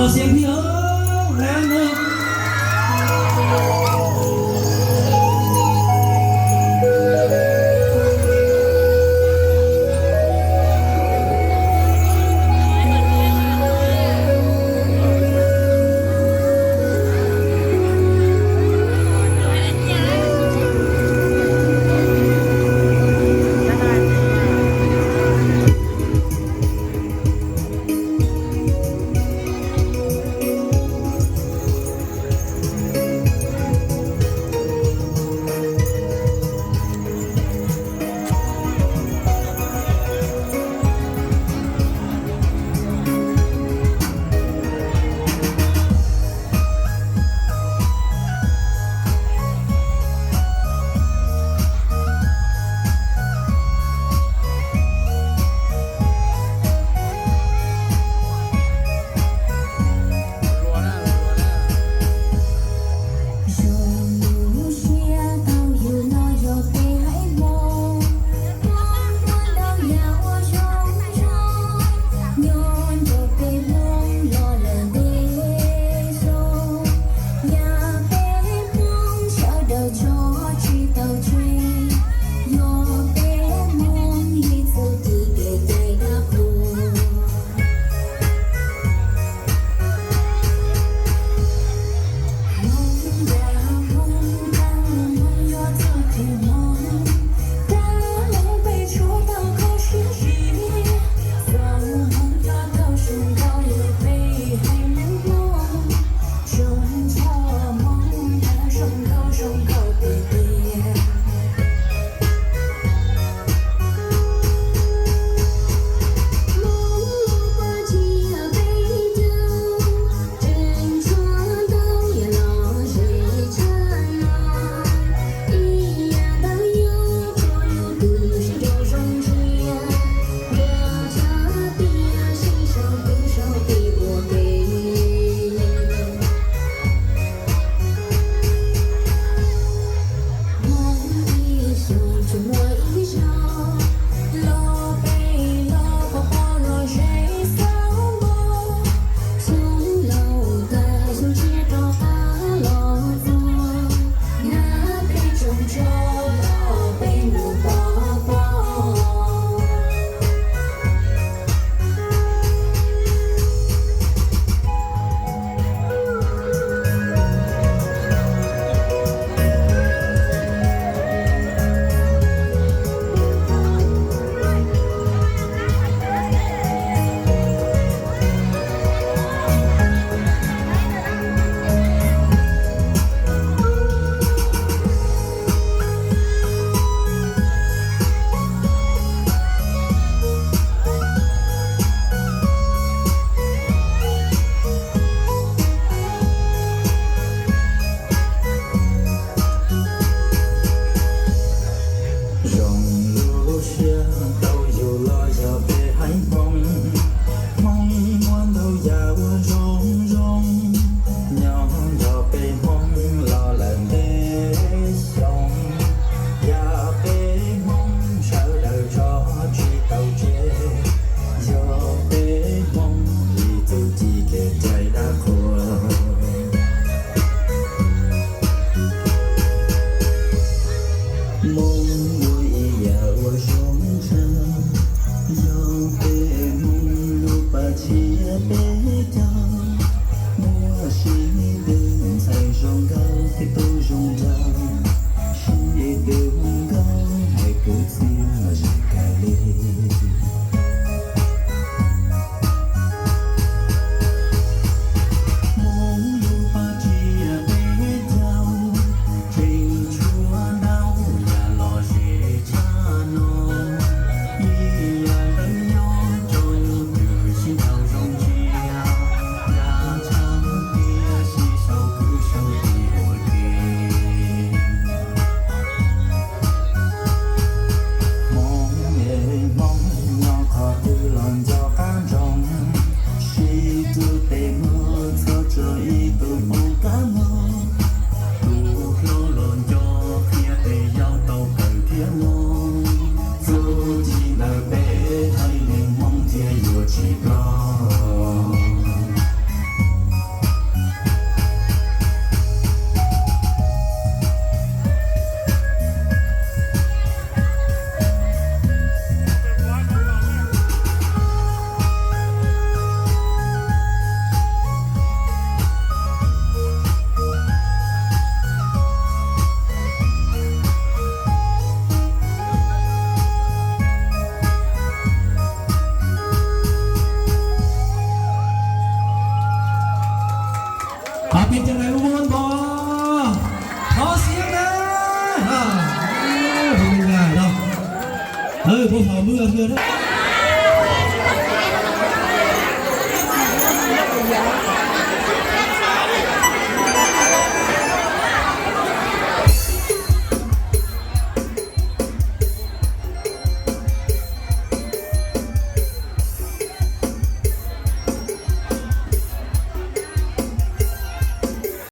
Zoo lub siab tau yug los yog peb haiv Hmoob, Hmoob muaj ntau yam uas zoo zoo, nyob nrog peb Hmoob los lawm ntev xyoo. Yam peb Hmoob sawv daws tso tsis tau tseg, yog peb Hmoob li txuj ci kev cai dab qhuas. Hmoob yam Hmoob, dab Hmoob yuav txuj ci Hmoob, dab Hmoob peb tshuav tau kho siab zim, txaus Hmoob cov tau zoo nkauj li peb haiv Hmoob, zoo nrog Hmoob zoo nkauj zoo nkauj tiag tiag. Hmoob lub paj tsiab peb caug, tseem tshuav ntau yam lom zem tshaj no. Ib yam ntawd yog tso yus tus sib nraus zoo ntsia, nrog tshaj tias sib sau kwv sau tij ua ke. Hmoob ib xyoos tsuas muaj ib zaug, los peb los pov pob los ze xab npog. Xyoo laus tag xyoo tshiab rov qab los txog, nab peb tsoos tsho los peb mus pov pob. Zoo lub siab tau yug los yog peb haiv Hmoob, Hmoob muaj ntau yam uas zoo zoo, nyob nrog peb Hmoob los lawm ntev xyoo. Yam peb Hmoob sawv daws tso tsis tau tseg, yog peb Hmoob li txuj ci kev cai dab qhuas. Hmoob muaj ib yam uas zoo tshaj, yog peb Hmoob lub paj tsiab peb caug, muaj sib tw ntxhais zoo nkauj thiab tub zoo nraug, sib tw nkauj hais kwv txhiaj zim kawg li. Hmoob lub paj tsiab peb caug, tseem tshuav ntau yam lom zem tshaj no. Ib yam ntawd yog tso yus tus sib nraus zoo ntsia, Yog